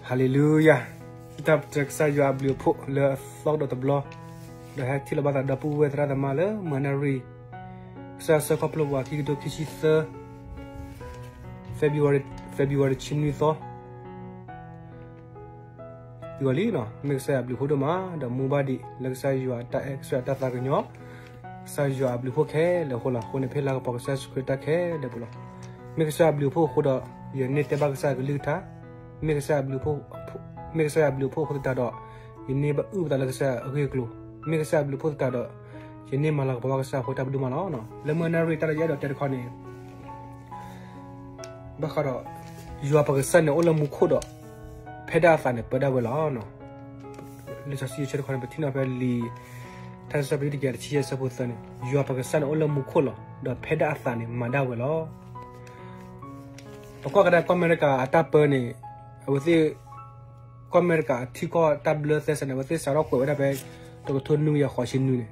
ဟါလ့လူယၤ, တၢ်ပတြၢၤကစၢ်ယွၤအဘျုးအဖှိၣ်လၢအသီကဒီးတဘျီ, ဒီးဟဲထံၣ်လိာ်ဘၣ်သးဒီပုၢ်ဝဲၢ်သရၣ်သမါလၢမုၢ်နၣ်ရံၣ်, ကစၢ်ဆၢခီဖျိပှၤ ခံကထိခံဆံသၢ February, February ဆံနွံသီ ဂီၤလံနီၤ, မ့ၢ်ကစၢ်ယွၤအဘျုးအဖှိၣ်ဒိၣ်မး, ဒီးမူဘၣ်ဒံးလၢကစၢ်ယွၤအတၢ်အဲၣ်, ကစၢ်ယွၤအတၢ်သးကညီၤ, ကစၢ်ယွၤအဘျုးအဖှိၣ်ခဲလၢာ်အဃိလီၤ. အဃိန့ၣ် ဖဲလၢကပီၤကစၢ်ယ့ၣ်ၡူးခရံာ်တၢ်ခဲလၢာ်ပူၤလီၤ. မ့ၢ်ကစၢ်အဘျုးအဖှိၣ်အဃိဒီး ယန့ၢ်တဲဘၣ်ကစၢ်အကလုၢ်ကထါ, မ့ၢ်ကစၢ်အဘျုးအဖှိၣ်, မ့ၢ်ကစၢ်ယွၤအဘျုးအဖှိၣ်အဃိသတးဒီး ယန့ၢ်ဘၣ်အုၣ်ပသးလၢကစၢ်အဂ့ၢ်အကျိၤ, မ့ၢ်ကစၢ်အဘျုးအဖှိၣ်သတးဒီး ယန့ၢ်မၤလၤကပီၤဘၣ်ကစၢ်အဃိတၢ်ပဒိၣ်မးလီၤ. လၢမုၢ်နၣ်ရံၣ်တၢ်လၢယအဲၣ်ဒိးတဲတခီန့ၣ် ဘၣ်ဃးဒီး ယွၤပကစၢ်န့ၣ်အိၣ်လၢမူခိၣ်ဒီး ဖဲဒၣ်အသးန့ၣ်ပၢဒၣ်ဝဲလီၤ. လံာ်စီဆှံအဆၢတခီန့ၣ် ပထံၣ်န့ၢ်ဖဲလံာ် ထါစံးထီၣ်ပတြၢၤ တကယၤတဆံယဲၢ် အဆၢဖိသၢန့ၣ် ယွၤပကစၢ်န့ၣ်အိၣ်လၢမူခိၣ်လီၤ. ဒီးဖဲဒၣ်အသးန့ၣ်မၤဒၣ်ဝဲလီၤ. ပကွၢ်ကဒါကီၢ်အမဲရကၤအတၢ်ပၢန့ၣ် အဝဲသ့ၣ် ကီၢ်အမဲရကၤအထံကီၢ်တၢ်ဘျၢသဲစးန့ၣ် အဝဲသ့ၣ်စးထီၣ်ကွဲးဝဲဒၣ်ဖဲ တကထိနွံကယၤဃိးဆံနွံန့ၣ်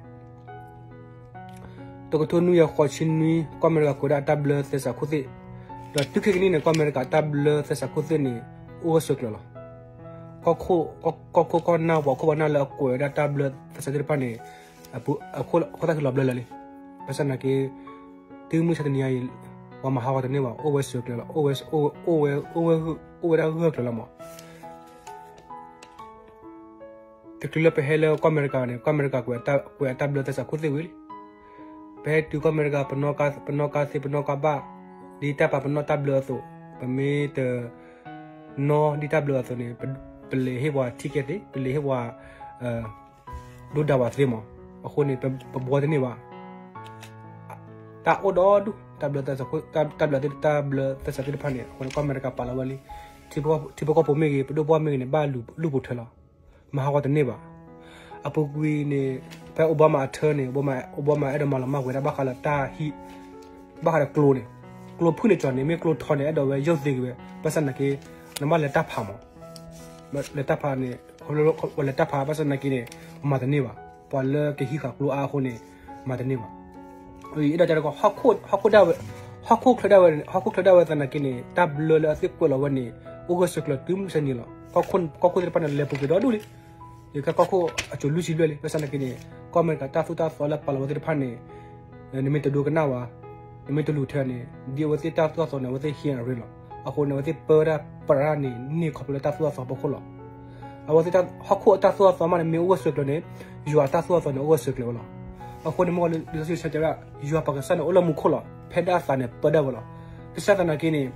တကထိနွံကယၤဃိးဆံနွံ ကီၢ်အမဲရကၤကွဲးဒၣ်တၢ်ဘျၢသဲစးခိၣ်သ့ၣ်, ဒီးတုၤခဲကနံၣ်န့ၣ် ကီၢ်အမဲရကၤတၢ်ဘျၢသဲစးခိၣ်သ့ၣ်န့ၣ် အိၣ်ဂၢၢ်ဆိးကျၢၤလီၤ. ကီၢ်ခိၣ်, ကီၢ်ခိၣ်ကီၢ်နၢ် ပှၤခိၣ်ပှၤနၢ်လၢအကွဲးဝဲဒၣ်တၢ်ဘျၢသဲစးသ့ၣ်တဖၣ်န့ၣ် အခိၣ်သၣ်ခံလီၤဘျၢလၢာ်လံ. ဘၣ်ဆၣ်သနာ်က့ တုၤမုၢ်ဆါတနံၤအံၤ ပှၤမၤဟးဂီၤတန့ၢ်ဘၣ်, အိၣ်ဝဲဆိးကျၢၤလီၤ, အိၣ်ဝဲ, အိၣ်ဝဲ, အိၣ်ဝဲဒၣ်ဂၢၢ်ကျၢၤလီၤမး. တချုးလၢပဟဲလၢကီၢ်အမဲရကၤန့ၣ် ကီၢ်အမဲရကၤကွဲးအတၢ်ဘျၢသဲစးခိၣ်သ့ၣ်ဝံၤလံ. ပဟဲတုၤကီၢ်အမဲရကၤ ပနီၣ်ကါသ့ ပနီၣ်ကါဘၣ်, ဒ်တၢ်ပာ်ပနီၣ်တၢ်ဘျၢအသိး, ပမ့ၢ်တနီၣ်ဒ်တၢ်ဘျၢအသိးန့ၣ် ပလဲၤဟ့ၣ်ပှၤ ticket သ့, ပလဲၤဟ့ၣ်ပှၤ ဒိၣ်ဒါဝဲသ့မး. အဃိန့ၣ် ပဘှီတန့ၢ်ဘၣ်. တၢ်အိၣ်ဒီဒူၣ် တၢ်ဘျၢသဲစး, တၢ်ဘျၢသဲ, တၢ်ဘျၢသဲစးသ့ၣ်တဖၣ်န့ၣ် အဃိန့ၣ် ကီၢ်အမဲရကၤပာ်လီၤဝဲလံ. ထံဖိကီၢ်ဖိမ့ၢ်ဂ့ၤ, ပဒိၣ်ပှၢ်မ့ၢ်ဂ့ၤန့ၣ် ဘၣ်လူၤပိာ်ထွဲလီၤ. မၤဟးဂီၤတန့ၢ်ဘၣ်. အပူၤကွံာ်န့ၣ် ဖဲ Obama အထၢၣ်န့ၣ် Obama, Obama အဲၣ်ဒိးမၤလီၤမၢ်ကွံာ်ဝဲဒၣ် ဘၣ်ဃးလၢတၢ်ဟံး, ဘၣ်ဃးဒီးကျိန့ၣ်, ကျိဖုၣ်န့ၣ်ကၠီၤန့ၣ် မ့ၢ်ကျိထီန့ၣ် အဲၣ်ဒိးဝဲယိာ်သ့က့ၤဝဲ, ဘၣ်ဆၣ်သနာ်က့ နဘၣ်လဲၤတၢ်ဖးမး, လဲၤတၢ်ဖးန့ၣ်, လဲၤတၢ်ဖး ဘၣ်ဆၣ်သနာ်က့န့ၣ် မၤတန့ၢ်ဘၣ်. ပှၤလၢကဟံးဃာ်ကျိအါအဃိန့ၣ် မၤတန့ၢ်ဘၣ်. အဲၣ်ဒိးတဲတခီ ဟီၣ်ခိၣ်ဒၣ်ဝဲ, ဟီၣ်ခိၣ်ချၢဒၣ်ဝဲ, ဟီၣ်ခိၣ်ချၢဒၣ်ဝဲသနာ်က့န့ၣ် တၢ်ဘျၢလၢအသ့ၣ်ကွဲးလီၤဝဲန့ၣ် အိၣ်ဂၢၢ်ဆိးကျၢၤတုၤမုၢ်ဆါနံၤလီၤ. ကီၢ်ခိၣ်သ့ၣ်တဖၣ်န့ၣ် လဲၤပူၤကွံာ်ဒီဒူၣ်လံ. ယကဲကီၢ်ခိၣ်အစိၤလွံၢ်ဆံဘျဲၣ်လံ. ဘၣ်ဆၣ်သနာ်က့န့ၣ် ကီၢ်အမဲရကၤတၢ်သိၣ်တၢ်သီလၢပာ်လီၤဝဲသ့ၣ်တဖၣ်န့ၣ် နမ့ၢ်တဒိကနၣ်ဘၣ်, နမ့ၢ်တလူၤထဲန့ၣ် ဒ်အဝဲသ့ၣ်တၢ်သိၣ်တၢ်သီန့ၣ် အဝဲသ့ၣ်ဟံးအရ့လီၤ. အဃိန့ၣ် အဝဲသ့ၣ်ပၢဝဲဒၣ်ပရၣ်န့ၣ် န့ၢ်ခီဖျိလၢတၢ်သိၣ်တၢ်သီဖီခိၣ်လီၤ. အဝဲသ့ၣ်ဟီၣ်ခိၣ်အတၢ်သိၣ်တၢ်သီမးန့ၣ် မ့ၢ်အိၣ်ဂၢၢ်ဆိးကျၢၤန့ၣ် ယွၤအတၢ်သိၣ်တၢ်သီန့ၣ် အိၣ်ဂၢၢ်ဆိးကျၢၤဝဲလီၤ. အဃိန့ၣ် မ့ၢ်လံာ်စီဆှံတဲဝဲဒၣ် ယွၤပကစၢ်န့ၣ်အိၣ်လၢမူခိၣ်လီၤ. ဖဲဒၣ်အသးန့ၣ်ပၢဒၣ်ဝဲလီၤ. ဘၣ်ဆၣ်သနာ်က့န့ၣ်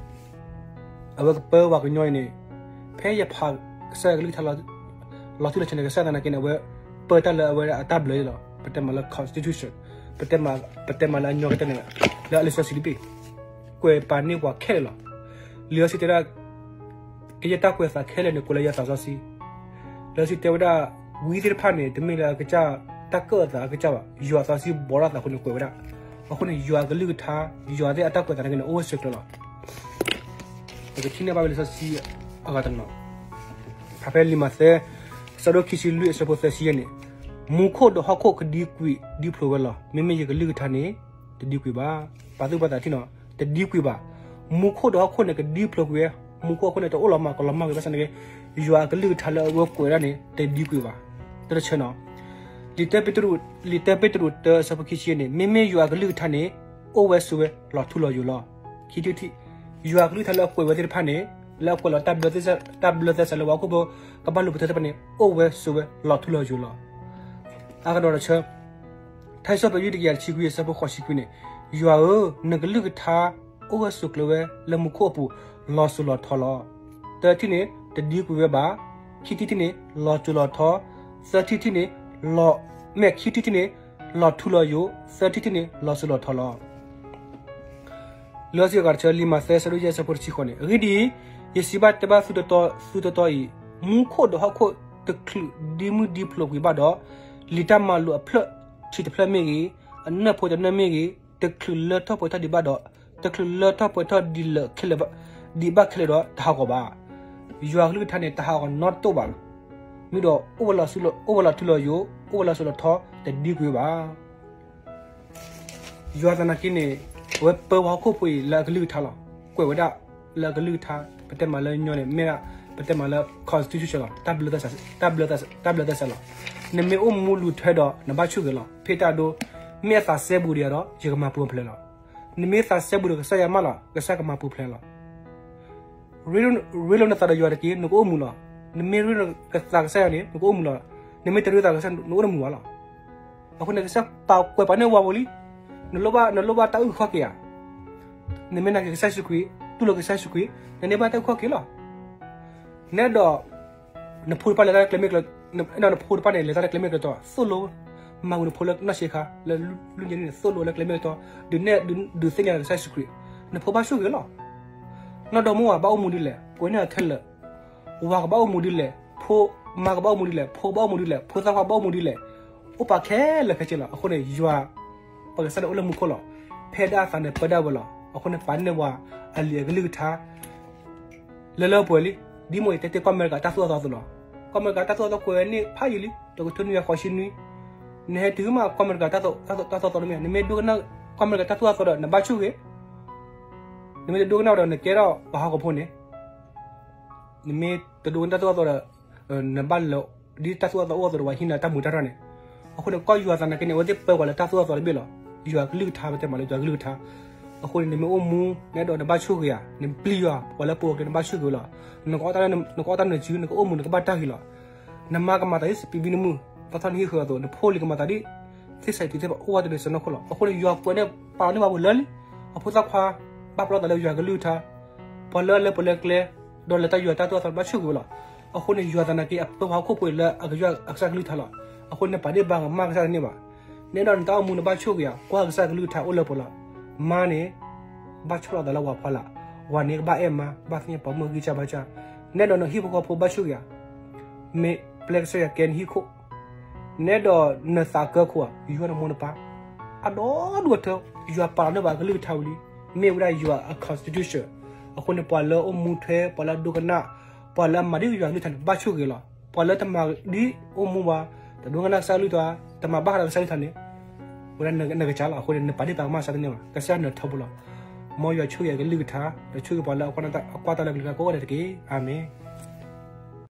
အဝဲကပၢပှၤကညီအံၤန့ၣ် ဖဲယဖးကစၢ်ယွၤကလုၢ်ကထါ လီၤထူလီၤယိာ်န့ၣ် ဘၣ်ဆၣ်သနာ်က့န့ၣ် အဝဲပၢတၢ်လၢအဝဲဒၣ်အတၢ်ဘျၢလီၤ. ပတဲမးလၢ constitution, ပတဲမးလၢအညီကတၢၢ်န့ၣ် လၢအလံာ်စီဆှံတဘ့ၣ် ကွဲးပာ်န့ၢ်ပှၤခဲလၢာ်လီၤ. လံာ်စီဆှံတဲဒၣ် ကယဲၢ်တၢ်ကွဲးအသးခဲလၢာ်န့ၣ် ကွဲးလၢယွၤသးစီဆှံ. လံာ်စီဆှံတဲဝဲဒၣ် ဝံသ့ၣ်တဖၣ်န့ၣ် တမ့ၢ်လၢအကစၢ် တၢ်ကၢၣ်အသးအကစၢ်ဘၣ်, ယွၤသးစီဆှံဘိးထီၣ်အသးအဃိန့ၣ် ကွဲးဝဲဒၣ်. အဃိန့ၣ် ယွၤအကလုၢ်ကထါ, ယွၤသ့ၣ်အတၢ်ကွဲးအသးသနာ်က့န့ၣ် အိၣ်ဂၢၢ်ဆိးကျၢၤလီၤ. ပကထံၣ်န့ၢ်ဘၣ်ဝဲလံာ်စီဆှံအဂၤတနီၤ, ဖဲလံာ်မးသဲ အဆၢဒိၣ်ခံဆံလွံၢ် အဆၢဖိသၢဆံယဲၢ်န့ၣ်, မူခိၣ်ဒီးဟီၣ်ခိၣ်ကဒံကွံာ်ဒံဖျိးဝဲလီၤ. မ့မ့ၢ်ယကလုၢ်ကထါန့ၣ် တဒံကွံာ်ဘၣ်. ပာ်သူၣ်ပာ်သးထံနီၤ, တဒံကွံာ်ဘၣ်. မူခိၣ်ဒီးဟီၣ်ခိၣ်န့ၣ် ကဒံဖျိးကွံာ်ဝဲ, မူခိၣ်ဟီၣ်ခိၣ်န့ၣ် တအိၣ်လီၤမး ကလီၤမၢ်ကွံာ် ဘၣ်ဆၣ်သနာ်က့ ယွၤအကလုၢ်ကထါလၢအဝဲကွဲးဒၣ်န့ၣ် တဒံကွံာ်ဘၣ်. တၢ်တဆၢနီၤ, လံာ်တၢပ့းတရူး, လံာ်တၢပ့းတရူးတၢ အဆၢဖိခံဆံန့ၣ် မ့မ့ၢ်ယွၤအကလုၢ်ကထါန့ၣ် အိၣ်ဝဲဆိးဝဲလီၤထူလီၤယိာ်လီၤ. ခံထံၣ်တထံၣ်, ယွၤအကလုၢ်ကထါလၢအကွဲးဝဲသ့ၣ်တဖၣ်န့ၣ် လၢအကွဲးလီၤတၢ်ဘျၢသဲစး, တၢ်ဘျၢသဲစးလၢပှၤဟီၣ်ခိၣ်ဖိ ကဘၣ်လူၤပိာ်ထွဲသ့ၣ်တဖၣ်န့ၣ် အိၣ်ဝဲဆိးဝဲလီၤထူလီၤယိာ်လီၤ. အါကဒီးတဆၢ, ထါစံးထီၣ်ပတြၢၤ တကယၤတဆံခွံ အဆၢဖိဃိးဆံခွံန့ၣ်, ယွၤဧၢ, နကလုၢ်ကထါအိၣ်ဂၢၢ်ဆိးကျၢၤဝဲလၢမူခိၣ်အပူၤ လီၤစိၤလီၤထီလီၤ. တထံၣ်န့ၣ် တဒံကွံာ်ဝဲဘၣ်. ခံထံၣ်တထံၣ်န့ၣ် လီၤစိၤလီၤထီ. သၢထံၣ်တထံၣ်န့ၣ် လီၤ, မ့ၢ်ခံထံၣ်တထံၣ်န့ၣ် လီၤထူလီၤယိာ်, သၢထံၣ်တထံၣ်န့ၣ် လီၤစိၤလီၤထီလီၤ. လံာ်စီဆှံအဂၤတဆၢ လံာ်မးသဲ အဆၢဒိၣ်ယဲၢ် အဆၢဖိတဆံဃိးန့ၣ်, အဂ့ၢ်ဒ်အံၤ, ယစံးဘၣ်တဲဘၣ်သုတီတီ, သုတီတီအံၤ, မူခိၣ်ဒီးဟီၣ်ခိၣ်တချုးဒံမုၢ်ဒံဖျိးကွံာ်ဘၣ်ဒီး, လံာ်တၢ်မၤလိာ်အဖျၢၣ်ထံးတဖျၢၣ်မ့ၢ်ဂ့ၤ, အနၢၣ်ဖိတနၢၣ်မ့ၢ်ဂ့ၤ, တချုးလၢထီၣ်ပှဲၤထီၣ်ဒံးဘၣ်ဒီး, တချုးလၢထီၣ်ပှဲၤထီၣ်ဒံးလၢာ်ခဲလၢာ်ဘၣ်, ဒံးဘၣ်ခဲလၢာ်ဒီး တဟးဂီၤဘၣ်. ယွၤကလုၢ်ကထါန့ၣ် တဟးဂီၤနီတတိၢ်ဘၣ်. မ့ၢ်ဒီး အိၣ်ဝဲလီၤထူလီၤယိာ်, အိၣ်ဝဲလီၤစိၤလီၤထီ, တဒံကွံာ်ဘၣ်. ယွၤသနာ်က့န့ၣ် အဝဲပၢပှၤဟီၣ်ခိၣ်ဖိအံၤလၢအကလုၢ်ကထါလီၤ. ကွဲးဝဲဒၣ်လၢအကလုၢ်ကထါ, ပတဲမးလၢညီန့ၣ် မ့ၢ်ဒၣ် ပတဲမးလၢ constitution လီၤ, တၢ်ဘျၢသဲစးလီၤ. နမ့ၢ်အိၣ်မူလူၤထွဲဒီးနဘၣ်ဆိၣ်ဂ့ၤလီၤ. ဖဲတၢ်ဒိ မ့ၢ်အသးစဲဘူးဒီးယၤဒီး ယကမၤပူၤဖျဲးလီၤ. နမ့ၢ်သးစဲဘူးဒီးကစၢ်ယွၤမးလီၤ, ကစၢ်ကမၤပူၤဖျဲးလီၤ. ရ့လိာ်နသးဒီးယွၤတက့ၢ်, နကအိၣ်မူလီၤ. နမ့ၢ်ရ့လိာ်နသးကစၢ်ယွၤန့ၣ် နကအိၣ်မူလီၤ. နမ့ၢ်တရ့လိာ်သးကစၢ် နအိၣ်တမူဘၣ်လီၤ. အဃိန့ၣ် ကစၢ်ပာ်ကွဲးပာ်န့ၢ်ဝဲပူၤလံ. နလိၣ်ဘၣ် နလိၣ်ဘၣ်တၢ်အုၣ်ခီၣ်က့ၤဧါ. နမ့ၢ်နာ်က့ၤကစၢ်ယ့ၣ်ၡူးခရံာ်, တူၢ်လိာ်ကစၢ်ယ့ၣ်ၡူးခရံာ်, နန့ၢ်ဘၣ်တၢ်အုၣ်ခီၣ်က့ၤလီၤ. နဲဒီး နဖိတဖၣ်လဲၤတၢ်လၢကျဲမ့ၢ်ကျဲ, နဖိတဖၣ်န့ၣ် လဲၤတၢ်လၢကျဲမ့ၢ်ကျဲတီ, သိၣ်လိ မၤဝံၤနဖိလၢနီၢ်ဆံးခါ လၢလွံၢ်နံၣ်န့ၣ် သိၣ်လိလၢကျဲမ့ၢ်ကျဲတီ, ဒုးနဲၣ်ဒုးသ့ၣ်ညါလၢကစၢ်ယ့ၣ်ၡူးခရံာ်, နဖိဘၣ်ဆိၣ်ဂ့ၤလီၤ. နီၢ်ဒီမါဝၤဘၣ်အိၣ်မူဒ်လဲၣ်, ကွဲးန့ၢ်အခဲလၢာ်, ဝၤကဘၣ်အိၣ်မူဒ်လဲၣ်, ဖိမါကဘၣ်အိၣ်မူဒ်လဲၣ်, ဖိဘၣ်အိၣ်မူဒ်လဲၣ်, ဖိသၣ်ခွါဘၣ်အိၣ်မူဒ်လဲၣ်, အိၣ်ပာ်ခဲလၢာ်ခဲဆ့လီၤ. အဃိန့ၣ် ယွၤ ပကစၢ်န့ၣ်အိၣ်လၢမူခိၣ်လီၤ. ဖဲဒၣ်အသးန့ၣ်ပၢဒၣ်ဝဲလီၤ. အဃိန့ၣ် ပာ်န့ၢ်ဝဲအလံာ်အကလုၢ်ကထါ လၢလၢပှဲၤပှဲၤလံ. ဒ်မိၢ်ယတဲတ့ၢ်ကီၢ်အမဲရကၤတၢ်သိၣ်တၢ်သီအသိးလီၤ. ကီၢ်အမဲရကၤတၢ်သိၣ်တၢ်သီကွဲးန့ၢ်ဖးယံာ်လံ, တကထိနွံကယၤဃိးဆံနွံ, နဟဲတုၤမးကီၢ်အမဲရကၤတၢ်သိၣ်တၢ်သီတမ့ၢ်ဧါ, နမ့ၢ်ဒိကနၣ်ကီၢ်အမဲရကၤတၢ်သိၣ်တၢ်သီဒီး နဘၣ်ဆိၣ်ဂ့ၤ, နမ့ၢ်တဒိကနၣ်ဒီး နကဲထီၣ်ပှၤဟီၣ်ခိၣ်ဖိန့ၣ်, နမ့ၢ်တဒိကနၣ်တၢ်သိၣ်တၢ်သီဒီး နဘၣ်လၢ ဒ်တၢ်သိၣ်တၢ်သီအိၣ်အသိးဒီး ပှၤဟံးနၤတၢ်မူတၢ်ရၢ်န့ၣ်, အဃိန့ၣ် ကီၢ်ယွၤသနာ်က့န့ၣ် အဝဲသ့ၣ်ပၢပှၤလၢတၢ်သိၣ်တၢ်သီတဘ့ၣ်လီၤ. ယွၤကလုၢ်ကထါ ပတဲမးလၢယွၤကလုၢ်ကထါ, အဃိန့ၣ် နမ့ၢ်အိၣ်မူ နဲဒီးနဘၣ်ဆိၣ်ဂ့ၤဧါ, နပျံၤယွၤ ပှၤလၢပအိၣ်ကျဲ နဘၣ်ဆိၣ်ဂ့ၤဝဲလီၤ. နကအီၣ်တၢ်လၢနကအီၣ်တၢ်နစု နကအိၣ်မူ နကဘၣ်တၢ်ဂ့ၤလီၤ. နမါကမၤသးဒ်စပံးဘံနမုၢ် သီထီၣ်နဟံၣ်ဃၢၤအသိး, နဖိလံၤကမၤသးဒ် သ့ၣ်စးထံးသ့ၣ်ဘၣ်အိၣ်ဝဲတဒုးစၢၤနီၢ်ခိၣ်လီၤ. အဃိန့ၣ် ယွၤကွဲးန့ၢ်ပာ်လီၤန့ၢ်ပှၤဝံၤလၢာ်လံ, အဖိသၣ်ခွါ ဘၣ်ပလီၢ်သးလၢယွၤကလုၢ်ကထါ, ပှၤလၢအလၢပှဲၤလၢကျဲ ဒီးလဲၤတၢ်ယွၤတၢ်သိၣ်တၢ်သီ ဘၣ်ဆိၣ်ဂ့ၤဝဲလီၤ. အဃိန့ၣ် ယွၤသနာ်က့ အပၢပှၤဟီၣ်ခိၣ်ဖိလၢအကယွၤအကစၢ်ကလုၢ်ကထါလီၤ. အဃိန့ၣ် နပာ်ဒ့ၣ်ပာ်ကမၣ်ကစၢ်တန့ၢ်ဘၣ်. နဲဒီးနတၢ်အိၣ်မူနဘၣ်ဆိၣ်ဂ့ၤဧါ, ကွၢ်ကစၢ်ကလုၢ်ကထါအိၣ်လၢပှဲၤလီၤ. မါန့ၣ် ဘၣ်ဆီၣ်လီၤသးလၢဝၤဖီလာ်, ဝၤန့ၣ်ကဘၣ်အဲၣ်မါ, ဘၣ်သ့ၣ်ညါပှၤမုၣ်ဂံၢ်စၢ်ဘါစၢ်, နဲဒီးနဟံၣ်ဖိဃီဖိဘၣ်ဆိၣ်ဂ့ၤဧါ, မ့ၢ်ပျဲကစၢ်ယွၤကဲနဟံၣ်ခိၣ်, နဲဒီးနသးကၢခိၣ်ဧါ, ယွၤနမိၢ်နပၢ် အဒီဒူၣ်အထၢ, ယွၤပာ်လီၤန့ၢ်ပှၤကလုၢ်ကထါဝံၤလံ, မ့ၢ်ဝဲဒၣ်ယွၤအ constitution. အဃိန့ၣ် ပှၤလၢအိၣ်မူထွဲ ပှၤလၢအဒိကနၣ်, ပှၤလၢအမၤဒ်ယွၤကလုၢ်ကထါန့ၣ် ဘၣ်ဆိၣ်ဂ့ၤလီၤ. ပှၤလၢတမၤဒ်အိၣ်မူဘၣ်, တဒိကနၣ်ကစၢ်ကလုၢ်ကထါ, တမၤဘၣ်ဃးဒီးကစၢ်ကလုၢ်ကထါန့ၣ်, ဝဲဒၣ်နကစၢ်လီၤ. အဃိန့ၣ် နပာ်ဒ့ၣ်ပာ်ကမၣ်ကစၢ်တန့ၢ်ဘၣ်, ကစၢ်နၢၤထၢပူၤလီၤ. မ်ယွၤဆိၣ်ဂ့ၤအကလုၢ်ကထါ, ဒီးဆိၣ်ဂ့ၤပှၤလၢအကွၢ်တၢ်လၢကလုၢ်ကထါကိးဂၤဒဲးတက့ၢ်. အၤမ့ၣ်.